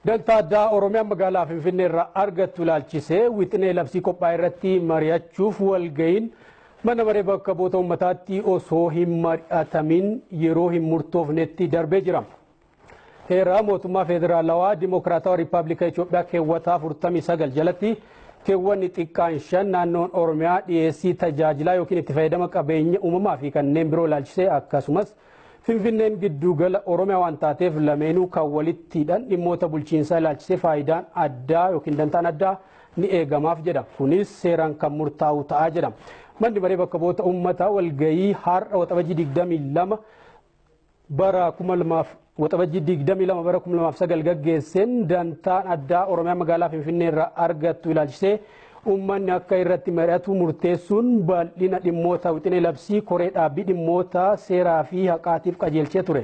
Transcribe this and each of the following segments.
Dantaa addaa Oromiyaa magaalaa Finfinnee irraa argattu ilaalchisee wixinee labsii qophaa'e irratti mari'achuuf walga'iin mana maree bakka bu'oota uummataatti osoo hin mari'atamin yeroo hin murtoofnetti darbee jira. Heera mootummaa federaalawaa Dimokiraatawaa Riippaabilika Itoophiyaa keewwata 49 jalatti keewwanni xiqqaan 5 naannoon Oromiyaa dhiyeessii tajaajilaa yookiin itti fayyadama qabeenya uumamaa fi kanneen biroo ilaalchisee, akkasumas Finfinneen giddugala Oromiyaa waan taateef lameenuu kan walitti hidhan dhimmoota bulchiinsaa ilaalchisee faayidaan addaa yookiin dantaan addaa ni eegamaaf jedha. Kunis seeraan kan murtaa'u ta'a jedha. Manni maree bakka bu'oota uummataa walgayii har'a Waxabajjii 22 bara 2000, Waxabajjii 22 bara 2009 gaggeesseen dantaan addaa Oromiyaa magaalaa Finfinnee irraa argattu ilaalchisee uummanni akka irratti mari'atu murteessuun bal'ina dhimmoota wixinee labsii koree dhaabbii dhimmoota seeraa fi haqaatiif qajeelchee ture.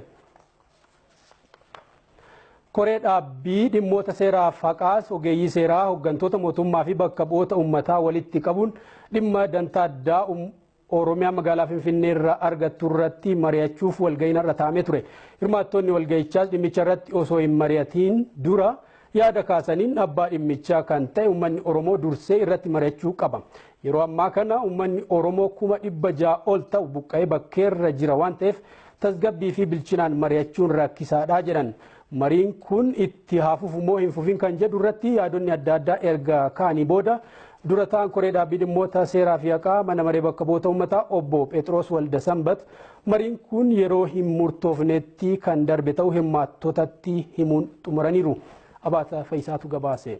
Koree dhaabbii dhimmoota seeraaf haqaas ogeeyyii seeraa, hooggantoota mootummaa fi bakka bu'oota uummataa walitti qabuun dhimma dantaa addaa Oromiyaa magaalaa Finfinnee irraa argattu irratti mari'achuuf walga'iin har'a taa'amee ture. Hirmaattonni walga'ichaas dhimmicha irratti osoo hin mari'atiin dura yaada kaasaniin abbaa dhimmichaa kan ta'e uummanni Oromoo dursee irratti mari'achuu qaba. Yeroo ammaa kana uummanni Oromoo 600,000 ol ta'u buqqa'ee bakkeerra jira waan ta'eef tasgabbii fi bilchinaan mari'achuun rakkisaadha jedhan. Mariin kun itti haa fufu moo hin fufin kan jedhu irratti yaadonni adda addaa erga ka'anii booda dura ta'an koree dhaabbii dhimmoota seeraa fi haqaa mana maree bakka bu'oota uummataa obbo Phexros Waldasanbat mariin kun yeroo hin murtoofnetti kan darbe ta'uu hirmaattotatti himuun xumuraniiru. Abaata Fayisaatu gabaase.